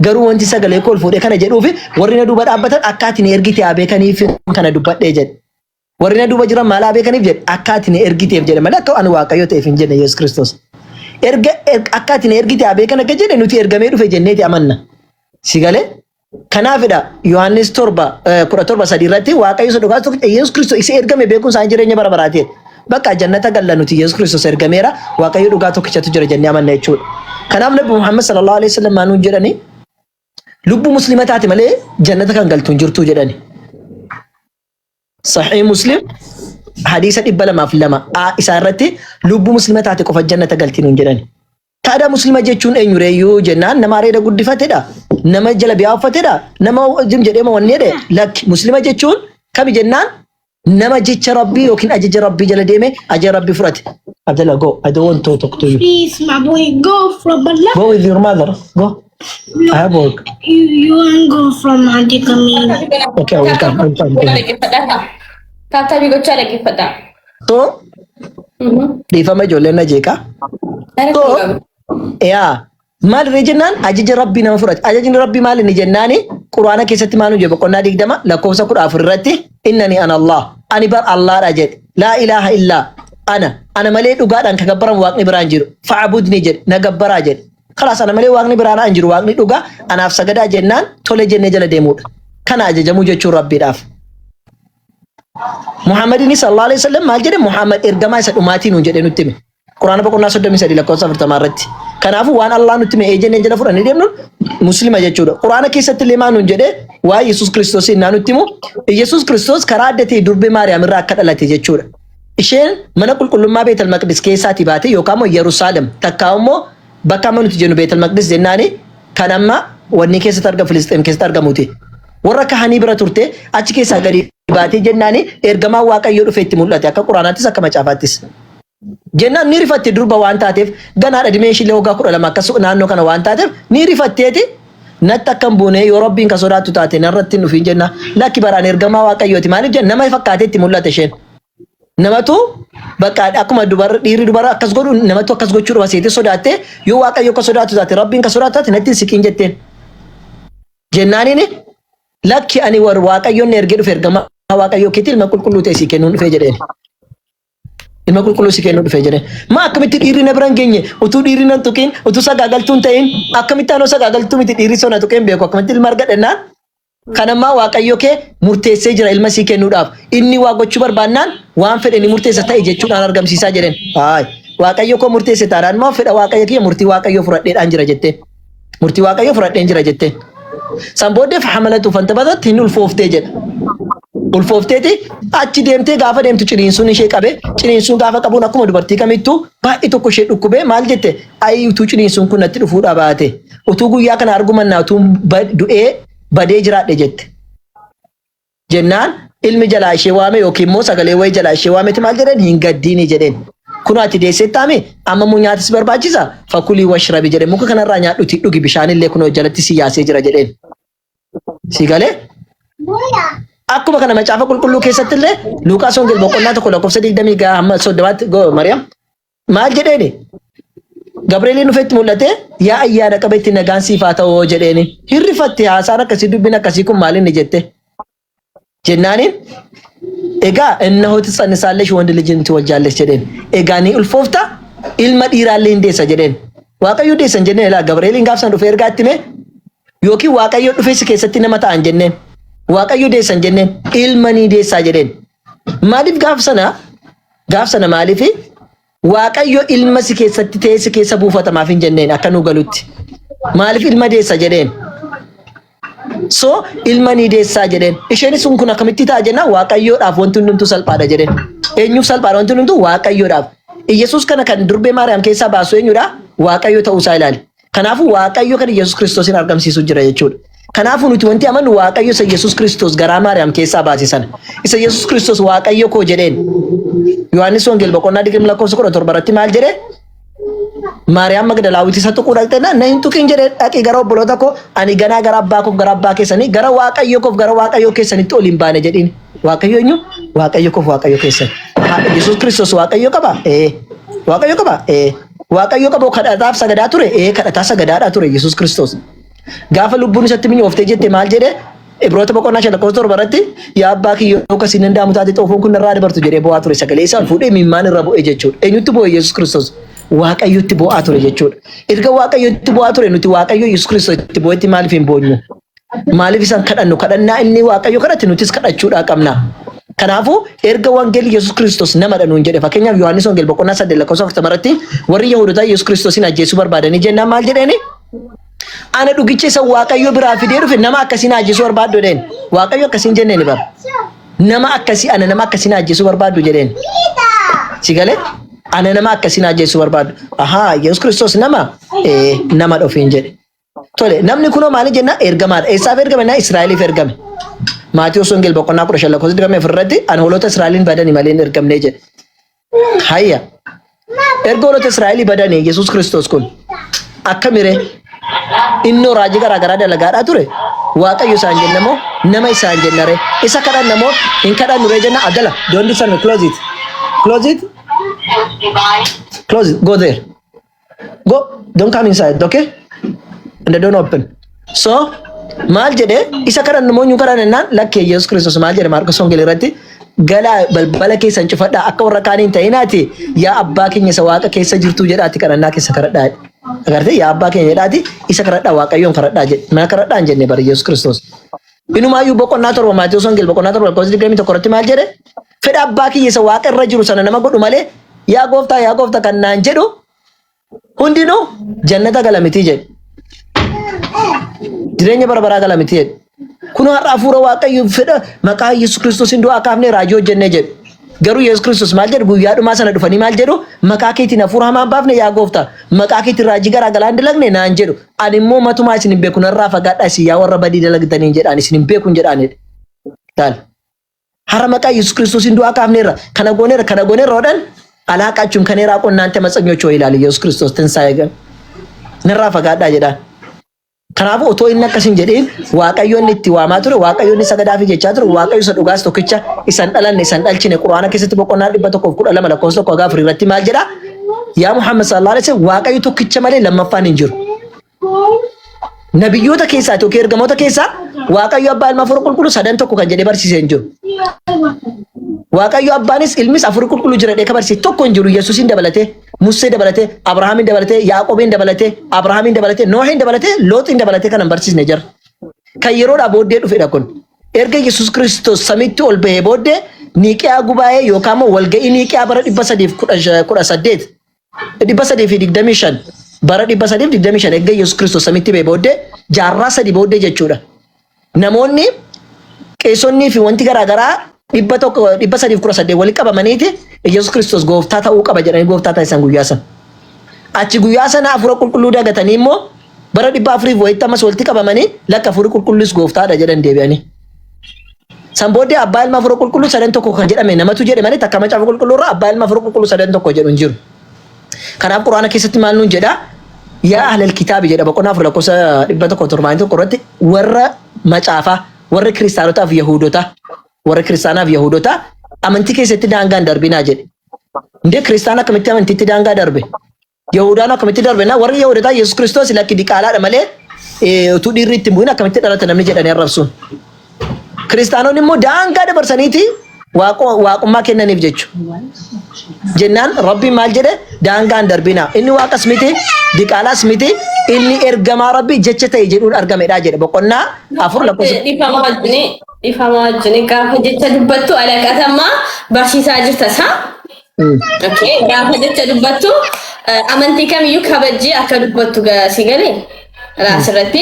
Garuu wanti sagalee koo ol fuudhee kana jedhuufi warri na duuba dhaabbatan akka ati na ergite haa beekaniif kana dubbadhee jedhe. Warri na duuba jiran maal haa beekaniif jedhe? Akka ati na ergiteef jedhe malee akka ani Waaqayyo ta'eef hin jenne Yesuus Kiristoos. Erga akka ati na ergite haa beekan akka jedhe nuti ergamee dhufe jenneeti amanna. Si galee? Kanaafidha Yohaannis 7 17 3 irratti Waaqayyo isa dhugaa tokkicha Yesuus Kiristoos isa ergame beekuun isaanii jireenya bara baraati. Bakka jannata galla nuti Yesuus Kiristoos ergameera Waaqayyo dhugaa tokkichatu jira jennee amanna jechuudha. Kanaaf Nabi Muhammad sallallahu alaihi wasallam maal nuun jedhani? Lubbuu muslima taate malee jannata kan galtu hin jirtu jedhani. Sahih Muslim hadiisa 202 A isaa irratti lubbuu muslima taate qofa jannata galti nuun jedhani. Taadha muslima jechuun eenyu reeyyuu jennaan nama areeda guddifatedha. Nama jala biyaa uffatedha. Nama jim jedhee ma wanni jedhe lakki muslima jechuun kami jennaan nama jecha rabbii yookiin ajaja rabbii jala deeme ajaja rabbii fudhate. Abdallah go. I don't want to talk to you. Please, my boy, go from Allah. Go with your mother. Go. I have work. You want go from Auntie Camille. Okay, I will come. I will come. Dhaggeeffadhaa. Taaptaabii gochaa dhaggeeffadhaa. So, dhiifama ijoolleen na jeeqa. So, yaa maal irree jennaan ajaja rabbii nama fudhate. Ajajni rabbii maal inni jennaani quraana keessatti maal nu jedhe boqonnaa 20 lakkoofsa 14 irratti innani ana Allah ani bar Allaadha jedhe laa ilaaha illaa ana ana malee dhugaadhaan ka gabbaramu waaqni biraan jiru fa'abudni jedhe na gabbaraa jedhe. Kalaas ana malee waaqni biraan hin jiru waaqni dhugaa anaaf sagadaa jennaan tole jennee jala deemuudha. Kana ajajamuu jechuun rabbiidhaaf. Muhammadiin sallallahu alaihi wasallam maal jedhe Muhammad ergamaa isa dhumaatii nuun jedhee nutti hime. Quraana boqonnaa 33 lakkoofsa 40 irratti. Kanaafuu waan Allah nutti hime eejennee jala fudhannee deemnuun muslima jechuudha. Quraana keessatti illee maal nuun jedhee waa'ee Yesuus Kiristoos innaa nutti himu Yesuus Kiristoos karaa adda ta'e durbee Maariyaam irraa akka dhalate jechuudha. Isheen mana qulqullummaa Beetal Maqdis keessaatii baate yookaan immoo Yerusaalem takkaa immoo bakka amma nuti jennu Beetal Maqdis jennaani kan amma wanni keessatti argamu Filisxeem keessatti argamuuti. Warra kahanii bira turte achi keessaa gadi baatee jennaani ergamaan Waaqayyoo dhufe itti mul'ate akka Quraanaattis akka macaafaattis. Jennaan ni rifatte durba waan taateef ganaadha dimee ishiillee waggaa 12 akkas naannoo kana waan taateef ni rifatteeti natti akka hin buune yoo rabbiin ka sodaattu taate narratti hin dhufiin jenna lakki baraan ergamaa Waaqayyooti maaliif jenna nama fakkaatee itti mul'ate isheen. Namatu bakka akkuma dubarri dhiirri dubara akkas godhu namatu akkas gochuu dhufa seetee sodaattee yoo Waaqayyo akka sodaattu taate rabbiin ka sodaattu taate natti hin siqiin jetteen. Jennaaniin lakki ani war Waaqayyoon na ergee dhufe ergamaa Waaqayyoo keetii ilma qulqulluu ta'e sii kennuun dhufe jedheen. Ilma qulqulluu si kennuu dhufe jedheen. Maa akkamitti dhiirri na bira hin geenye utuu dhiirri nan tuqiin utuu sagaagaltuu hin ta'in akkamitti anoo sagaagaltuu miti dhiirri sona tuqee hin beeku akkamitti ilma argadhennaan Kan ammaa Waaqayyo kee murteessee jira ilma sii kennuudhaaf. Inni waa gochuu barbaannaan waan fedhe ni murteessa ta'e jechuudhaan argamsiisaa jedheen. Haay. Waaqayyo koo murteesse taanaan immoo fedha Waaqayyo kiyya murtii Waaqayyoo fudhadheedhaan jira jetteen. Murtii Waaqayyoo fudhadheen jira jetteen. San booddee fahamalatu fantabatat hin ulfooftee jedha. Ulfoofteeti achi deemtee gaafa deemtu ciniinsuun ishee qabe ciniinsuun gaafa qabuun akkuma dubartii kamittuu baay'ee tokko ishee dhukkubee maal jette ayii utuu ciniinsuun kun natti dhufuudhaa baate utuu guyyaa kana argumannaa utuu du'ee badee jiraadhe jette. Jennaan ilmi jalaa ishee waame yookiin immoo sagalee wayii jalaa ishee waameti maal jedheen hin gaddiini jedheen. Kunoo ati deesseettaami amma immoo nyaata si barbaachisa fakulii washrabi jedhe muka kanarraa nyaadhuti dhugi bishaanillee kunoo jalatti si yaasee jira jedheen. Si galee? Akkuma kana macaafa qulqulluu keessatti illee Luuqaas Wangeel boqonnaa 1 lakkoofsa 20 gaa hamma 30tti go Mariyaam Maal jedheeni? Gabreeliin dhufee itti mul'ate yaa ayyaana qabeetti nagaan siif haa ta'u jedheeni. Hin rifatte haasaan akkasii dubbiin akkasii kun maal inni jette. Jennaaniin egaa innahu tsannisaallesh wandi lijin tiwajjaallesh jedheen. Egaa ni ulfoofta ilma dhiiraallee hin deessa jedheen. Waaqayyo deessa hin jenneen ilaa Gabreeliin gaaf san dhufee ergaa itti hime yookiin Waaqayyo dhufee si keessatti nama ta'an jenneen. Waaqayyo deessa hin jenneen ilma ni deessaa jedheen. Maaliif gaaf sana Gaaf sana maaliif Waaqayyo ilma si keessatti ta'ee si keessa buufatamaaf hin jenneen akka nu galutti. Maaliif ilma deessa jedheen? So ilma ni deessaa jedheen. Isheenis sun kun akkamitti ta'a jennaan Waaqayyoodhaaf wanti hundumtuu salphaadha jedheen. Eenyuuf salphaadha wanti hundumtuu Waaqayyoodhaaf. Iyyasuus kana kan durbee Maariyaam keessaa baasu eenyudha? Waaqayyo ta'uusaa ilaali. Kanaafuu Waaqayyo kan Yesuus Kiristoosiin argamsiisu jira jechuudha. Kanaafuu nuti wanti amannu Waaqayyo isa Yesuus Kiristoos garaa Maariyaam keessaa baase sana. Isa Yesuus Kiristoos Waaqayyo koo jedheen. Yohaannis Wangeel boqonnaa 20 lakkoofsa 17 irratti maal jedhee? Maariyaam Magdalaawit isa tuquu dhaqxe na hin tuqin jedhee dhaqi gara obboloota koo ani ganaa gara abbaa koof gara abbaa keessanii gara Waaqayyo koof gara Waaqayyo keessanitti ol hin baane jedhiin. Waaqayyo eenyu? Waaqayyo koof Waaqayyo keessan. Yesuus Kiristoos Waaqayyo qaba? Ee. Waaqayyo qaba? Ee. Waaqayyo qabu kadhataaf sagadaa ture? Ee kadhataa sagadaadhaa ture Yesuus Kiristoos. Gaafa lubbuun isatti mi'ooftee jette maal jedhe? Ibroota boqonnaa 5 lakkoofsa 7 irratti yaa abbaa kiyya yoo akkasiin danda'amu taate xoofoon kun narraa dabartu jedhee bo'aa ture. Sagalee isaa ol fuudhee imimmaan irra bu'e jechuudha. Eenyutti bo'e Yesuus Kiristoos? Waaqayyotti bo'aa ture jechuudha. Erga Waaqayyotti bo'aa ture nuti Waaqayyo Yesuus Kiristoos itti bo'etti maaliif hin boonyu? Maaliif isaan kadhannu? Kadhannaa inni Waaqayyo kadhate nutis kadhachuudhaa qabna. Kanaafuu erga wangeelli Yesuus Kiristoos namadha nuun jedhe fakkeenyaaf Yohaannis Wangeel boqonnaa 8 lakkoofsa 40 irratti warri Yahudotaa Yesuus Kiristoosin ajjeesuu barbaadanii jennaan maal jedheeni? Ana dhugicha isa Waaqayyo biraa fidee dhufe nama akkasii na ajjeesuu barbaaddu jedheen. Waaqayyo akkasiin jenneeni bara. Nama akkasii ana nama akkasii na ajjeesuu barbaaddu jedheen. Si galee? Ana nama akkasii na ajjeesuu barbaaddu. Ahaa Yesuus Kiristoos nama ee nama ofiin jedhe. Tole namni kunoo maali jenna ergamaadha. Eessaaf ergame na Israa'eliif ergame. Maatiyus Wangeel boqonnaa 15 lakkoofsa 24 irratti ani hoolota Israa'eliin badani malee hin ergamnee jedhe. Hayya. Erga hoolota Israa'elii badanii Yesuus Kiristoos kun akkamire innoo raajii garaa garaa dalagaadhaa ture. Waaqayyo isaan jenna moo nama isaan jenna ree? Isa kadhanna moo hin kadhannu ree jenna? Abdala, don't disturb me. Close it. Close it. Close it. Go there. Go, don't come inside, okay? And don't open. So, maal jedhe isa kadhannu moo nu kadhanna jennaan lakkee Yesuus Kiristoos maal jedhe Maarqos Wangeela irratti galaa balbala keessan cufadhaa akka warra kaanii hin ta'inaati yaa abbaa keenya isa waaqa keessa jirtuu jedhaati kadhannaa keessa kadhadhaa jedhe. Agartee yaa abbaa keenya jedhaati isa kadhadhaa waaqayyoon kadhadhaa jedhe. Mana kadhadhaa hin jenne bara Yesuus Kiristoos. Inumaayyuu boqonnaa 7 Maatewos Wangeel boqonnaa 7 lakkoofsa 21 irratti maal jedhe? Fedha abbaa kiyya isa waaqa irra jiru sana nama godhu malee yaa gooftaa yaa gooftaa kan naan jedhu hundinuu jannata gala miti jedhe. Jireenya bara baraa gala miti jedhe. Kun har'a hafuura waaqayyo fedha maqaa Yesuus Kiristoosiin du'aa kaafnee raajii hojjennee jedhe. Garuu Yesuus Kiristoos maal jedhu guyyaa dhumaa sana dhufanii maal jedhu maqaa keetiin hafuura hamaa hin baafne yaa gooftaa maqaa keetiin raajii garaa garaa hin dalagne naan jedhu ani immoo matumaa isin hin beeku narraa fagaadhaa isin yaa warra badii dalagdaniin jedhaan isin hin beeku hin jedhaan jedhe. Laal. Har'a maqaa Yesuus Kiristoosiin du'aa kaafneerra kana gooneerra kana gooneerra hodhan alaaqaachuun kan eraa qonnaante matsanyochoo ilaali Yesuus Kiristoos tinsaa'ee gan. Narraa fagaadhaa jedhaan. Kanaafuu otoo inni akkas hin jedhiin Waaqayyo inni itti waamaa ture, Waaqayyo inni sagadaafi jechaa ture, Waaqayyo isa dhugaas tokkicha isa hin dhalanne, isa hin dhalchine Qur'aana keessatti boqonnaa 112 lakkoofsa 1 haga 4 irratti maal jedha? Yaa Muhammad sallallahu alaihi wasallam Waaqayyo tokkicha malee lammaffaan hin jiru. Nabiyyoota keessaa yookiin ergamoota keessaa Waaqayyo abbaa ilma hafuura qulqulluu sadan tokko kan jedhee barsiise hin jiru. Waaqayyo abbaanis ilmis hafuurri qulqulluu jira jedhee kan barsiise tokko hin jiru Yesuusin dabalatee. Mussee dabalatee, Abrahaamiin dabalatee, Yaaqoobiin dabalatee, Abrahaamiin dabalatee, Noohiin dabalatee, Looxiin dabalatee kan hin barsiisne jira. Kan yeroodhaa booddee dhufedha kun. Erga Yesuus Kiristoos samiitti ol bahee booddee Niiqiyaa gubaa'ee yookaan immoo walga'ii Niiqiyaa bara 318 325 bara 325 erga Yesuus Kiristoos samiitti bahee booddee jaarraa sadi booddee jechuudha. Namoonni qeesonnii fi wanti garaa garaa 100 318 walitti qabamaniiti Yesuus Kiristoos gooftaa ta'uu qaba jedhanii gooftaa taasisan guyyaa sana. Achi guyyaa sana hafuura qulqulluu dagatanii immoo bara dhibba afuriif wayitti ammas walitti qabamanii lakka hafuurri qulqulluus gooftaadha jedhan deebi'anii. San booddee abbaa ilma hafuura qulqulluu sadan tokko kan jedhame namatu jedhe malee takka macaafa qulqulluu irraa abbaa ilma hafuura qulqulluu sadan tokko jedhu hin jiru. Kanaaf Qur'aana keessatti maal nuun jedha? Yaa ahlal kitaabi jedha boqonnaa 4 lakkoofsa 171 irratti warra macaafaa warra kiristaanotaa fi yahuudota warra kiristaanaa fi yahuudota amantii keessatti daangaa hin darbinaa jedhe. Indee kiristaana akkamitti amantiitti daangaa darbe? Yahudaan akkamitti darbe? Na warri Yahudotaa Yesuus Kiristoos lakki diqaalaadha malee utuu dhiirri itti hin bu'in akkamitti dhalata namni jedhanii arrabsuun. Kiristaanonni immoo daangaa dabarsaniiti waaqummaa kennaniif jechu. Jennaan Rabbiin maal jedhe daangaa hin darbinaa. Inni waaqas miti diqaalaas miti inni ergamaa Rabbii jecha ta'e jedhuun argamedha jedhe boqonnaa 4 lakkoofsa. Dhiifama wajjini dhiifama wajjini gaafa jecha dubbattu alaqatammaa barsiisaa jirta isaa. Okay, gaafa jecha dubbattu amantii kamiyyuu kabajjee akka dubbattu si galee asirratti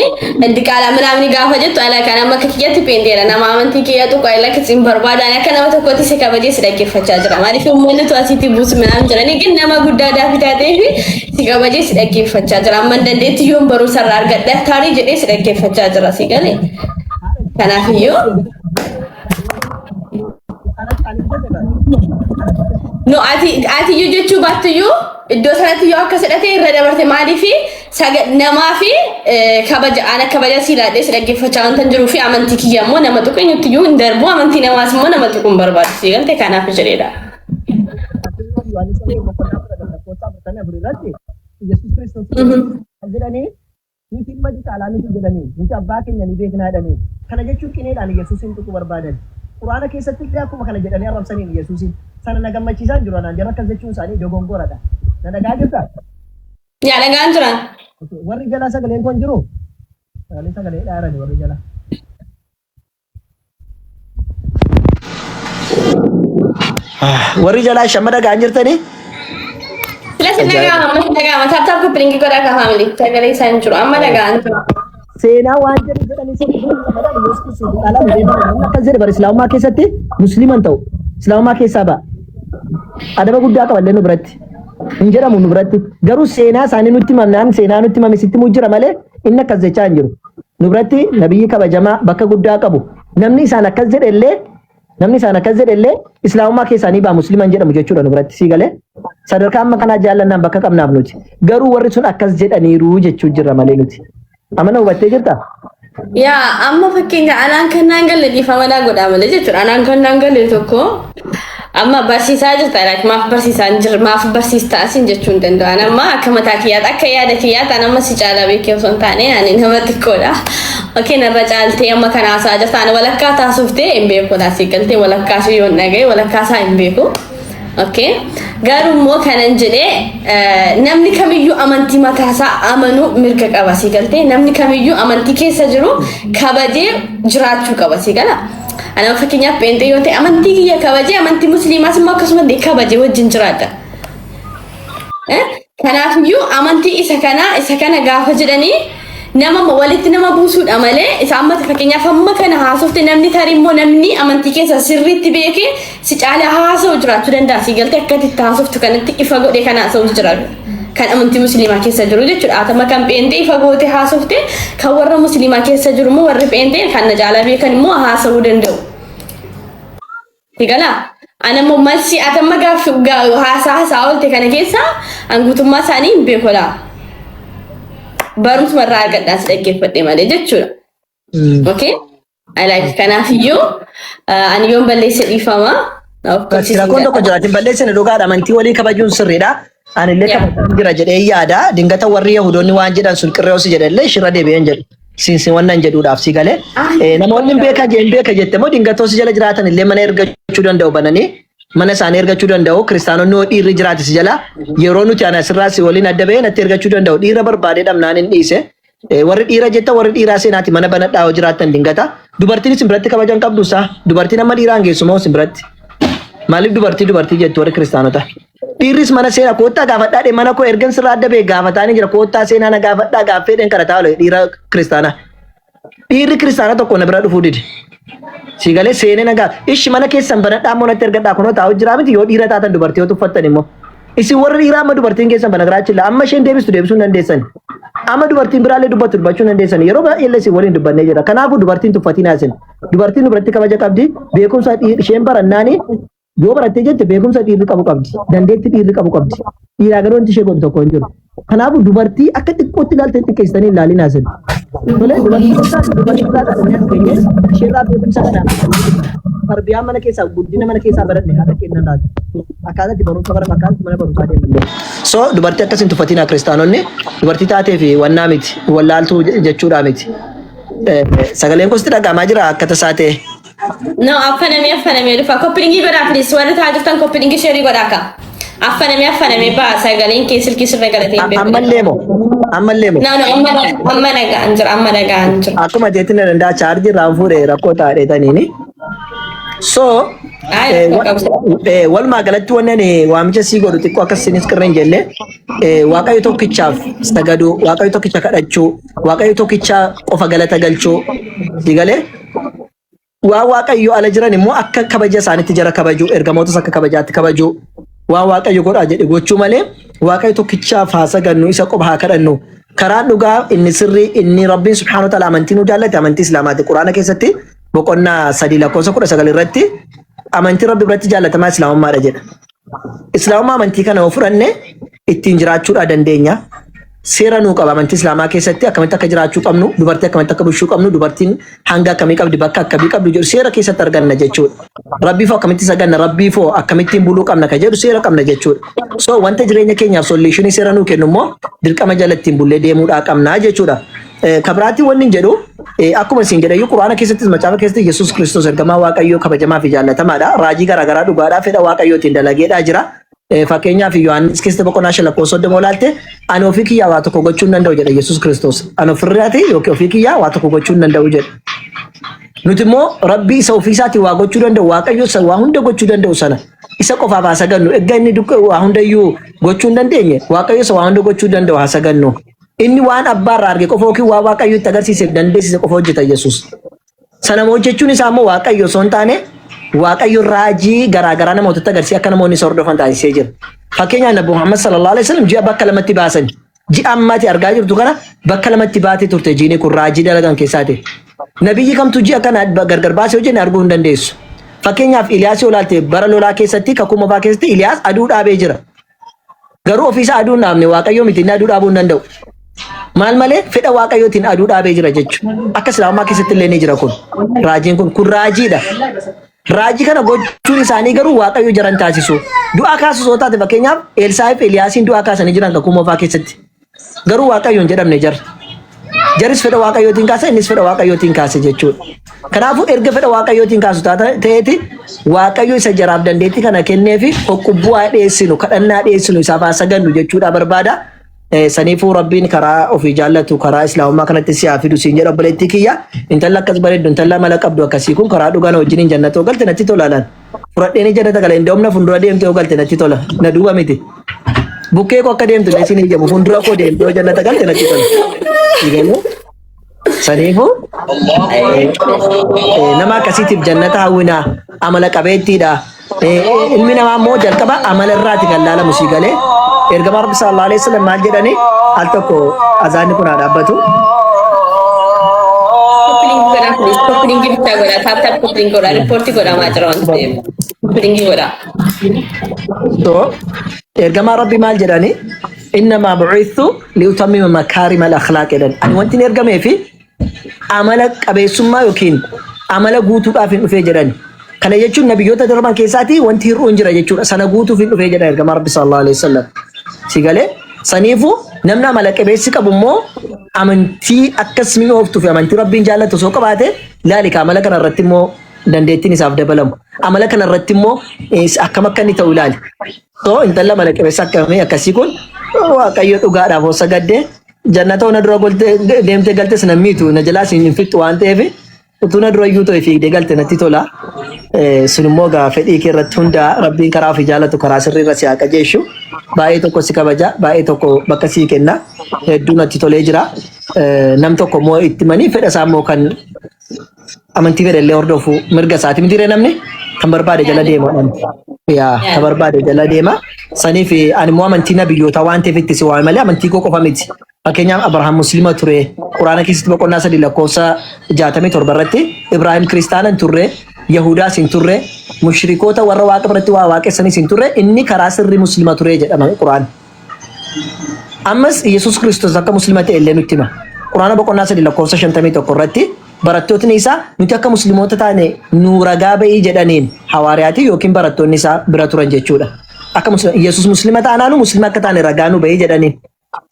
diqaalaa minaamni gaafa jettu ala kan amma akka kiyyatti peenteera nama amantii kiyya tuqu ala hin barbaadu ani akka nama tokkotti si kabajee si dhaggeeffachaa jira maaliif uummanni tu asitti buusu minaam jiranii gin nama guddaa daafii taatee fi si kabajee si dhaggeeffachaa jira amma hin dandeetti yoon barumsa irraa argadha taarii jedhee si dhaggeeffachaa jira si galee kanaafiyyuu No, ati iyyuu jechuu baattu iyyuu iddoo sanatti yoo akka sedhate irra dabarte maaliifi namaa fi kabaja ana kabaja sii laadhee si dhaggeeffachaa wanta hin jiruu fi amantii kiyya immoo nama tuqu eenyutti iyyuu hin darbu amantii namaas immoo nama tuqu hin barbaadu sii galte kanaaf jedheedha. Yohaannis Wangeela boqonnaa 10 lakkoofsa 44 irratti Yesuus Kiristoos kan jedhanii Nuti ilma diqaalaa miti jedhanii, nuti abbaa keenya ni beeknaa jedhanii. Kana jechuun qineedhaan Yesuusiin tuquu barbaadan. Qur'aana keessatti illee akkuma kana jedhanii arrabsaniin Yesuusiin. Sana na gammachiisaa hin jiru anaan jarri akkas jechuun isaanii dogongoradha. Na dhaga'aa jirtaa? Yaa dhagaan jiran. Okay. Warri jalaa sagaleen koo hin jiru? Sagalee sagalee dhaarani warri jalaa. Warri jalaa shamma dhagaan jirtanii? Sila sin dhaga'ama amma sin dhaga'ama. Tap tap copy link godhaa kaa family. Sagalee isaa hin jiru amma dhaga'an jiru. Seenaa waan jedhu jedhanii sun madaan Yesuus Kiristoos caalaa nu deemaa namni akkas jedhe bara Islaamummaa keessatti musliima hin ta'u. Islaamummaa keessaa ba'a. Adaba guddaa qaba illee nu biratti. Hin jedhamu nu biratti. Garuu seenaa isaanii nutti himamnaan seenaa nutti himame sitti himuu jira malee inni akkas jechaa hin jiru. Nu biratti nabiyyi kabajamaa bakka guddaa qabu. Namni isaan akkas jedhe illee namni isaan akkas jedhe illee islaamummaa keessaa ni ba'a musliman jedhamu jechuudha nu biratti sii galee. Sadarkaa amma kanaa jaallannaan bakka qabnaaf nuti. Garuu warri sun akkas jedhaniiru jechuu jirra malee nuti. Amana hubattee jirtaa? Yaa amma fakkeenya anaan kan naan galle dhiifama naa godhaa malee jechuudha. Anaan kan naan galle tokko amma barsiisaa jirta like maaf barsiisaa hin jirre maaf barsiistaa asin jechuu hin danda'an. Amma akka mataa kiyyaatti akka yaada kiyyaatti an amma si caalaa beekee osoo hin taane ani nama xiqqoodha. Okay narra caaltee amma kana haasaa jirta ani walakkaa taasuftee hin beeku laasii galtee walakkaa si yoon dhagaye walakkaa isaa hin beeku. Okay. Garuu immoo kanan jedhee namni kamiyyuu amantii mataasaa amanuu mirga qaba si galtee namni kamiyyuu amantii keessa jiru kabajee jiraachuu qaba si gala. Ana fakkeenyaaf pheenxee yoo ta'e amantii kiyya kabajee amantii musliimaas immoo akkasuma kabajee wajjin jiraadha. Kanaafiyyuu amantii isa kanaa isa kana gaafa jedhanii nama walitti nama buusuudha malee isa amma fakkeenyaaf amma kana haasofte namni tarii immoo namni amantii keessa sirriitti beekee si caalaa haasa'u jiraachuu danda'a. Si galtee akka itti haasoftu kanatti ifa godhee kan haasa'u jira. Kan amantii musliimaa keessa jiru jechuudha. Atama kan pheenxee ifa goote haasofte kan warra musliimaa keessa jiru immoo warri pheenxee kan na caalaa beekan immoo haasa'uu danda'u. Si galaa? Ana immoo malsi ati amma gaaf haasaa haasaa oolte kana keessa an guutummaa isaanii hin beeku laa. Barumsuma irraa argadhaan si dhaggeeffadhe malee jechuudha. Okay? I like kanaafiyyuu ani yoon balleesse dhiifama. Of course Rakkoon tokko jira. Ati balleessine dhugaadha. Amantii walii kabajuun sirriidha. Anillee kabajaan jira jedhee yaada. Dingata warri Yahudoonni waan jedhan sun qirreessi jedhallee shirra deebi'een jedhu. Siinsin wannan jedhuudhaaf si galee. Namoonni hin beeka hin beeka jette immoo dingatoo si jala jiraatan illee mana ergachuu danda'u bananii mana isaanii ergachuu danda'u. Kiristaanonni yoo dhiirri jiraate si jala yeroo nuti ana asirraa si waliin adda bahee natti ergachuu danda'u. Dhiira barbaadee dhabnaan hin dhiise. Warri dhiira jetta warri dhiiraa seenaati mana banadhaa yoo jiraattan dingata. Dubartiin isin biratti kabajan qabdu isaa. Dubartiin amma dhiiraan geessu moo isin biratti? Maaliif dubartii dubartii jettu warri kiristaanota? Dhiirris mana seenaa koottaa gaafadhaa dhee mana koo ergan sirraa adda ba'e gaafataanii jira koottaa seenaa na gaafadhaa gaaffee dheen kadhataa oole dhiira kiristaanaa. Dhiirri kiristaanaa tokko na bira dhufuu dide. Si galee seenee na gaafa. Ishi mana keessan banadhaa immoo natti ergadhaa kunoo taa'u jiraa miti yoo dhiira taatan dubartii yoo tuffattan immoo. Isin warri dhiiraa amma dubartiin keessan bana garaachilla amma isheen deebistu deebisuu hin dandeessan. Amma dubartiin biraallee dubbattu dubbachuu hin dandeessan. Yeroo baay'ee illee isin waliin dubbannee jira. Kanaafuu dubartiin tuffatinaa isin. Dubartiin dubartii kabaja qabdi. Beekumsa isheen barannaani Yoo barattee jette beekumsa dhiirri qabu qabdi. Dandeetti dhiirri qabu qabdi. Dhiiraa garuu wanti ishee godhu tokko hin jiru. Kanaafuu dubartii akka xiqqootti ilaaltan xiqqeessitanii hin ilaalinaa isin. Tolee dubartii keessaa dubartii irraa dhalannee as geenye isheerraa beekumsa kana tarbiyaan mana keessaa guddina mana keessaa baranne haadha keenya irraati. Akkaataa itti barumsa baran akkaataa itti mana barumsaa deeman. So dubartii akkas hin tuffatinaa kiristaanonni dubartii taatee fi wannaa miti wallaaltuu jechuudhaa miti. Sagaleen kosti dhaga'amaa jira akka tasaa ta'e. No, affanamee affanamee dhufa. Copy link godhaa please. Warri taa'aa jirtan copy link share godhaa ka. Affanamee affanamee ba'a sagaleen kee silkii sirra galatee hin beeku. Ammallee moo? Ammallee moo? No, no, amma amma dhaga'an jira, amma dhaga'an jira. Akkuma jeetti na danda'a chaarjii irraa fuudhee rakkoo taa'eetaniini. So Ay, rakkoo qabu. walumaa galatti wanni ani waamicha sii godhu xiqqoo akkas isinis qirra hin jelle Waaqayyo tokkichaaf sagaduu, Waaqayyo tokkicha kadhachuu, Waaqayyo tokkicha qofa galata galchuu si galee waan Waaqayyo ala jiran immoo akka kabaja isaanitti jara kabajuu, ergamootas akka kabajaatti kabajuu, waan Waaqayyo godhaa jedhe gochuu malee Waaqayyo tokkichaaf haa sagannu, isa qofa haa kadhannu. Karaan dhugaa inni sirrii inni Rabbiin subhaanahu wa ta'ala amantii nu jaallate amantii Islaamaati. Quraana keessatti boqonnaa 3 lakkoofsa 19 irratti amantii Rabbi biratti jaallatamaa Islaamummaadha jedha. Islaamummaa amantii kana yoo fudhanne ittiin jiraachuudhaa dandeenya. Seera nuu qaba amantii Islaamaa keessatti akkamitti akka jiraachuu qabnu, dubartii akkamitti akka bulchuu qabnu, dubartiin hanga akkamii qabdi, bakka akkamii qabdu jedhu seera keessatti arganna jechuudha. Rabbiifoo akkamitti saganna, Rabbiifoo akkamittiin buluu qabna kan jedhu seera qabna jechuudha. So wanta jireenya keenyaaf solution seera nuu kennu immoo dirqama jala ittiin bullee deemuudhaa qabna jechuudha. Kabiraatti wanni hin jedhu, akkuma isin jedhe, Quraana keessattis macaafa keessatti Yesuus Kiristoos ergamaa Waaqayyoo kabajamaa fi jaallatamaadha. Raajii garaagaraa dhugaadhaa fedha Waaqayyootiin dalageedhaa jira. Fakkeenyaaf Yohaannis keessatti boqonnaa 5 lakkoofsa 30 olaalte, "Ani ofii kiyyaa waa tokko gochuu hin danda'u," jedha Yesuus Kiristoos. "Ani ofirraati yookiin ofii kiyyaa waa tokko gochuu hin danda'u," jedha. Nuti immoo Rabbii isa ofii isaatii waa gochuu danda'u, Waaqayyo isa waa hunda gochuu danda'u sana isa qofaaf haa sagannu. Erga inni waa hundayyuu gochuu hin dandeenye, Waaqayyo isa waa hunda gochuu danda'u haa sagannu. Inni waan abbaa irraa arge qofa yookiin waan Waaqayyo itti agarsiiseef dandeessise qofa hojjeta Yesuus. Sana hojjechuun isaa immoo Waaqayyo osoo hin taane, Waaqayyo raajii garaagaraa namootatti agarsiisee akka namoonni isa hordofan taasisee jira. Fakkeenyaaf Nabi Muhammad sallallahu alaihi wasallam ji'a bakka lamatti baasan. Ji'a ammaati argaa jirtu kana bakka lamatti baatee turte, jiini kun raajii dalagan keessaati. Nabiyyi kamtu ji'a kana gargar baasee hojjenne arguu hin dandeessu. Fakkeenyaaf Iliyaas yoo ilaalte, bara lolaa keessatti, kakuu moofaa keessatti Iliyaas aduu dhaabee jira. Garuu ofiisaa aduu hin dhaabne, Waaqayyo miti, inni aduu dhaabuu hin danda'u. Maal malee fedha Waaqayyootiin aduu dhaabee jira jechuudha. Akka Islaamummaa keessatti illee ni jira kun. Raajiin kun kun raajiidha. Raajii kana gochuun isaanii garuu Waaqayyo jaran taasisu. Du'aa kaasu osoo taate, fakkeenyaaf Eelsaa'ii fi Eliyaasiin du'aa kaasanii jiran kakuu moofaa keessatti. Garuu Waaqayyo hin jedhamne jarri. Jaris fedha Waaqayyootiin kaase, innis fedha Waaqayyootiin kaase jechuudha. Kanaafuu erga fedha Waaqayyootiin kaasu ta'eeti, Waaqayyo isa jaraaf dandeettii kana kenneefi hokkubbuu haa dhiyeessinu, kadhannaa dhiyeessinu, isaaf haa sagannu jechuudha barbaada. Saniifuu Rabbiin karaa ofii jaallatu, karaa Islaamummaa kanatti si haa fidu siin jedha, obboleettii kiyya. Intala akkas bareeddu, intala mala qabdu akkasii kun karaa dhugaan wajjiniin jannata yoo galte natti tola laan. Fudhadheen jannata gala, hin na fuuldura deemte yoo galte natti tola. Na duuba miti. Bukkee koo akka deemtu illee siin eeyyamu, fuuldura koo deemte yoo jannata galte natti tola. Sigalee? Saniifuu nama akkasiitiif jannata hawwinaa, amala qabeettiidha. Ilmi namaa immoo jalqaba amala irraati kan laalamu, sii galee. Ergamaa Rabbi sallallahu alaihi wasallam maal jedhani? Al tokko azaanni kun haa dhaabbatu. Copy link godhaa please. Copy link bichaa godhaa. Tap tap copy link godhaa. Report godhamaa jira waan ta'eef. Copy link godhaa. So ergamaa Rabbi maal jedhani? "إنما بعثت لأتمم مكارم الأخلاق" jedhan. Ani wanti hin ergamee fi amala qabeessummaa yookiin amala guutuudhaaf hin dhufee jedhan. Kana jechuun nabiyyoota darban keessaatii wanti hir'uun jira jechuudha. Sana guutuuf hin dhufee jedhan ergamaa Rabbi sallallahu alaihi wasallam. Si galee? Saniifuu namni amala qabeessi qabu immoo amantii akkas mi'ooftuu fi amantii Rabbiin jaallatu osoo qabaate, laali ka amala kana irratti immoo dandeettiin isaaf dabalamu. Amala kana irratti immoo akkam akka inni ta'u ilaali. So intala amala qabeessa akkamii akkasii kun Waaqayyo dhugaadhaaf osoo sagaddee jannata na dura goltee deemtee galtes na miitu, na jalaas hin fixxu waan ta'eef, utuu na dura iyyuu ta'e fiigdee galte natti tola. Sun immoo gaa fedhii kee irratti hundaa, Rabbiin karaa ofii jaalatu, karaa sirrii irra si haa qajeeshu. Baay'ee tokko si kabaja, baay'ee tokko bakka sii kenna. Hedduu natti tolee jira. Nam tokko immoo itti manii fedha isaa immoo kan amantii fedha illee hordofu mirga isaati miti ree, namni kan barbaade jala deema. Yaa, kan barbaade jala deema. Saniif ani immoo amantii nabiyyootaa waan ta'eef itti si waame malee amantii koo qofa miti. Fakkeenyaaf Abrahaam Musliima ture. Quraana keessatti boqonnaa 3 lakkoofsa 67 irratti Ibraahim kiristaana hin turre, Yahudaas hin turre, mushrikoota warra Waaqa biratti waa waaqessanis hin turre, inni karaa sirrii Musliima ture jedhama Quraan. Ammas Yesuus Kiristoos akka Musliima ta'e illee nutti hima. Quraana boqonnaa 3 lakkoofsa 51 irratti barattootni isaa "Nuti akka Musliimoota taane nu ragaa ba'ii" jedhaniin, hawaariyaatii yookiin barattoonni isaa bira turan jechuudha. Akka Yesuus Musliima taanaanu "Musliima akka taane ragaa nu ba'ii" jedhaniin.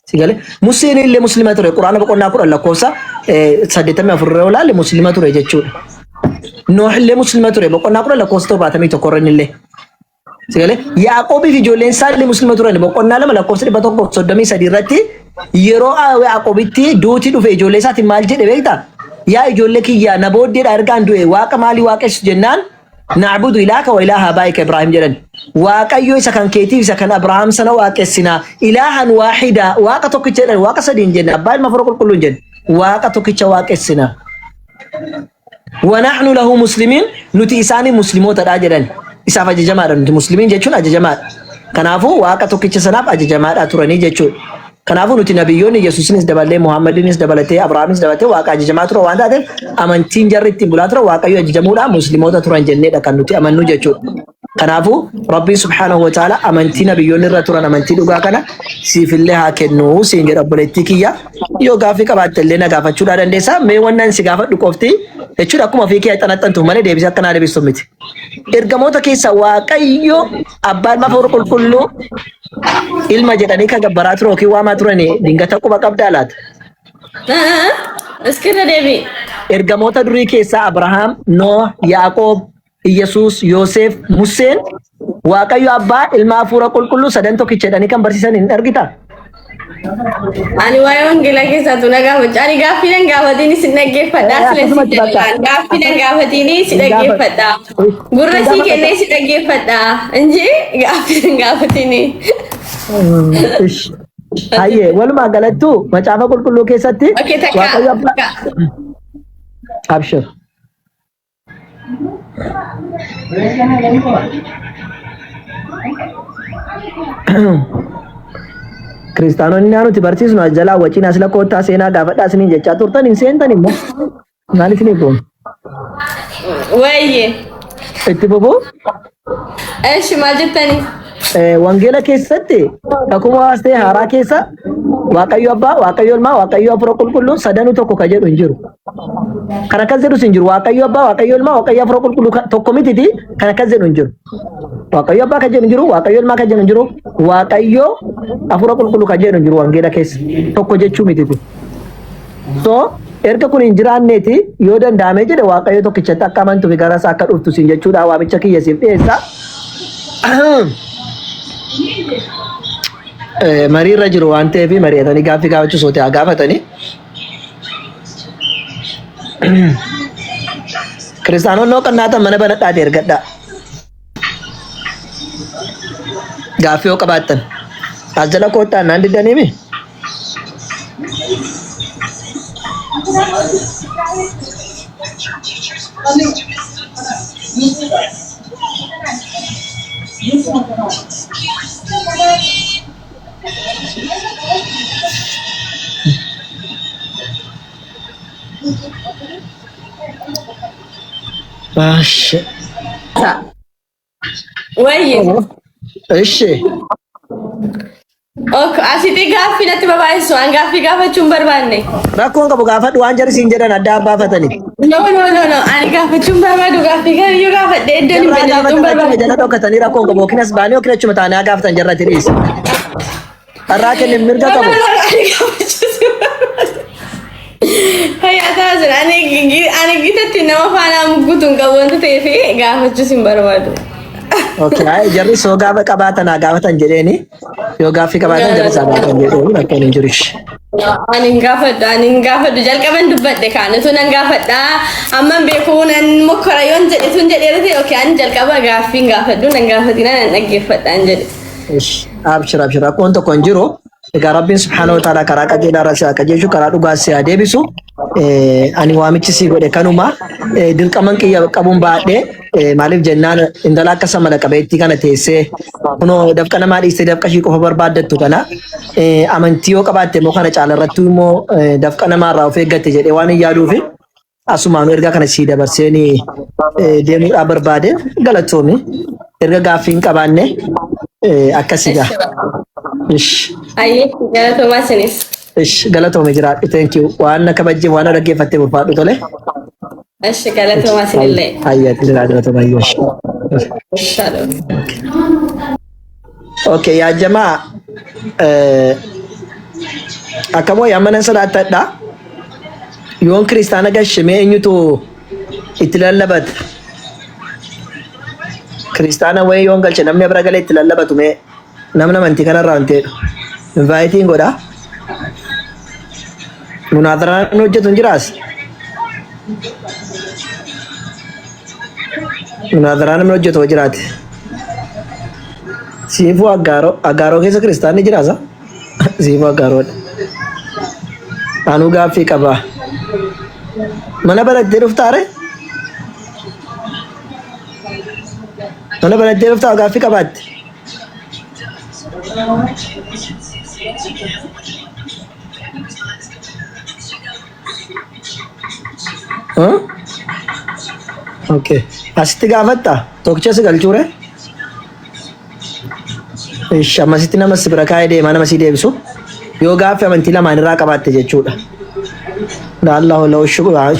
Si galee? Museen illee Musliima ture. Quraana boqonnaa 10 lakkoofsa 84 irra ilaalle Musliima ture jechuudha. Nooh illee Musliima ture, boqonnaa 10 lakkoofsa 71 irra illee. Si galee? Yaaqoobii fi ijoolleen isaa illee Musliima turan, boqonnaa 2 lakkoofsa 133 irratti yeroo Yaaqoobitti duuti dhufe ijoollee isaatiin maal jedhe beektaa? "Yaa ijoollee kiyyaa, na booddeedha ergaan du'e Waaqa maalii waaqessu?" jennaan, "نعبد إلهك وإله آبائك إبراهيم" jedhan. Waaqayyo isa kan keetiif isa kan Abrahaam sana waaqessinaa. إلها واحدا, Waaqa tokkicha jedhan, Waaqa sadii hin jenne, Abbaa, Ilma, Hafuura Qulqulluu hin jenne. Waaqa tokkicha waaqessinaa. ونحن له مسلمون, nuti isaanii Musliimootadha jedhan. Isaaf ajajamaadha nuti, Muslimiin jechuun ajajamaadha. Kanaafuu Waaqa tokkicha sanaaf ajajamaadha turanii jechuudha. Kanaafuu nuti nabiyyoonni Yesuusinis dabalee, Muhammadinis dabalatee, Abrahaamis dabalatee Waaqa ajajamaa ture waan taateef, amantiin jarri ittiin bulaa ture Waaqayyo ajajamuudha, Musliimoota turan jenneedha kan nuti amannu jechuudha. Kanaafuu Rabbiin subhaanahu wa ta'ala amantii nabiyyoonni irra turan amantii dhugaa kana siifillee haa kennu siin jedha obboleettii kiyya. Yoo gaaffii qabaatte illee na gaafachuudhaa dandeessa. Mee wannan si gaafadhu qofti jechuudha akkuma ofii kee xanaxxantu malee deebisee akka naa deebistu miti. Ergamoota keessa Waaqayyo abbaa ilma hafuura qulqulluu ilma jedhanii kan gabbaraa ture yookiin waamaa turan dingata quba qabdaa laata? Iskirra deebi. Ergamoota durii keessaa Abrahaam, Nooh, Yaaqoob, Iyyasuus, Yooseef, Museen Waaqayyo Abbaa, Ilma Hafuura Qulqulluu sadan tokkicha jedhanii kan barsiisan hin argitaa? Ani waa'ee wangeelaa keessaa tu na gaafachuu. Ani gaaffii nan gaafatiin si dhaggeeffadha. Sila si Akkasumatti bakka. jedhaan gaaffii nan gaafatiin si Hin gaafadhu. dhaggeeffadha. Gurra Hin sii gaafadhu. kennee si dhaggeeffadha. Inji gaaffii nan gaafatiin. Ish. Hayyee walumaa galattuu macaafa qulqulluu keessatti Okay, takka. Waaqayyo Abbaa Takka. Abshir. Kiristaanonni naa nuti barsiisnu as jalaa waciin as lakkoottaa seenaa gaafadhaa isiniin jechaa turtan hin seentan immoo maal isinii goonu? Wayye. Itti fufuu Eshi maal jettani? Wangeela keessatti kakuu moofaas ta'e haaraa keessa Waaqayyo Abbaa, Waaqayyo Ilmaa, Waaqayyo Hafuura Qulqulluun sadanuu tokko ka jedhu hin jiru. Kan akkas jedhus hin jiru. Waaqayyo Abbaa, Waaqayyo Ilmaa, Waaqayyo Hafuura Qulqulluu tokko mititi kan akkas jedhu hin jiru. Waaqayyo Abbaa kan jedhu hin jiru, Waaqayyo Ilmaa kan jedhu hin jiru, Waaqayyo Hafuura Qulqulluu kan jedhu hin jiru wangeela keessa tokko jechuu mititi. So erga kun hin jiraanneeti yoo danda'ame jedhe Waaqayyo tokkichatti akka amantuu fi gara isaa akka dhuftu siin jechuudha waamicha kiyya siif dhiyeessa. Marii irra jiru waan ta'eef mari'atanii gaaffii gaafachuu sootee haa gaafatanii. Kiristaanonni hoo qannaatan mana banadhaati ergadhaa. Gaaffii yoo qabaattan. As jala koottaa naan diddaniimi. Baashe. Wayye. Ishi. Ok, asitti gaaffii natti babaa'isu. An gaaffii gaafachuu hin barbaanne. Rakkoon qabu gaafadhu waan jarri siin jedhan addaan baafatani. No, no, no, no. Ani gaafachuu hin barbaadu. Gaaffii kamiyyuu gaafadhee iddoon hin Jarraa badne lixuu hin gaafatan achuma barbaadu. jala dhokatanii rakkoon qabu yookiin as baanii yookiin achuma taa'anii haa gaafatan jarratti dhiisi. Carraa kenni mirga No, no, qabu. no, no. Ani gaafachuu hin barbaadu. Fayyaa ta'aa jira. Ani gitatti nama faana mugguutu hin qabu wanta ta'eef gaafachuus hin barbaadu. Okay, ay, jarri soo gaafa qabaatan haa gaafatan jedheeni. Yoo gaaffii qabaatan jarri isaa gaafatan jedheeni rakkoon hin jiru. Ani hin gaafadhu, ani hin gaafadhu. Jalqaban dubbadhe kaan utuu nan gaafadha. Amman beeku nan mokkora yoon jedhe tun jedheera ta'e okay ani jalqaba gaaffii hin gaafadhu nan gaafatina nan dhaggeeffadha hin jedhe. Ish, Abshir abshir rakkoon tokko hin jiru. Egaa Rabbiin subhaanahu wa ta'ala karaa qajeelaa irra si haa qajeelchu, karaa dhugaa si haa deebisu. Ani waamichi si godhe kanuma. Dirqaman kiyya qabuun baadhee maaliif jennaan intala akka samala qabeettii kana teessee kunoo dafqa namaa dhiistee dafqa ishii qofa barbaaddattu kana amantii yoo qabaatte immoo kana caala irrattuu immoo dafqa namaa irraa of eeggatte jedhee waan hin yaaduufi asumaanuu ergaa kana sii dabarseen deemuudhaa barbaade galatoomi. Erga gaaffii hin qabaanne akkasi gaa. Ish. Ayyee galatoomaa isinis. Ish galatoomi jiraadhu. Thank you. Waan na kabajjeef waan na dhaggeeffattee ulfaadhu tole. Ish galatoomaa isinillee. Ayyaa jira galatoomi ayyoo. Shalom. Okay yaa jamaa akkam wayya amma nan sodaattadha. Yoon kiristaana gashe mee eenyutu itti lallabata? Kiristaana wayii yoon galche namni bira galee itti lallabatu mee namni amantii kanarraa hin ta'edha. Invaayitiin godha. Munaadaraan hojjetu hin jiraas? Munaadaraan namni hojjetu hoo jiraate. Siifuu Aggaaroo Aggaaroo keessa kiristaanni jiraasa? Siifuu Aggaaroodha. Anuu gaaffii qaba. Mana barattee dhuftaare? Mana barattee dhuftaa gaaffii qabaatte? Huh? Okay. Asitti gaafatta? Tokkicha si galchuure? Ish ammasitti nama si bira kaa'ee deema nama si deebisu. Yoo gaaffii amantii lamaan irraa qabaatte jechuudha. Laallahu lahu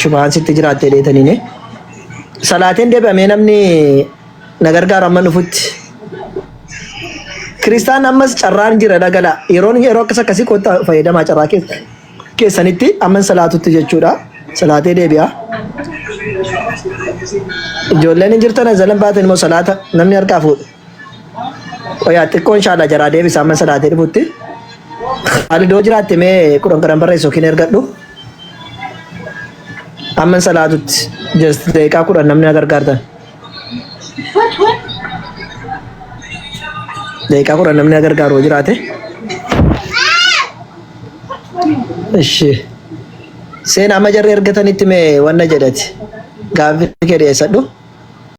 shubhaan sitti jiraatte dheetaniini. Salaateen deebi'amee namni na gargaaru amma dhufutti. Kiristaan ammas carraan jira dhagala. Yeroon yeroo akkas akkasii kottaa fayyadamaa carraa keessanitti amman salaatutti jechuudha. Salaatee deebi'a. Ijoolleen hin jirtan azalan baatan immoo salaata namni harkaa fuudha. Qoyaa xiqqoo inshaalla jaraa deebisa amma salaatee dhufutti. Khaalidoo jiraatte mee kudhan kudhan barreessu yookiin ergadhu. Amman salaatutti just daqiiqaa 10 namni na gargaartan. What, what? Daqiiqaa 10 namni na gargaaru yoo jiraate. Ishi. Seenaa amma jarri ergatanitti mee wanna jedhati. Gaaffii kee dhiyeessadhu.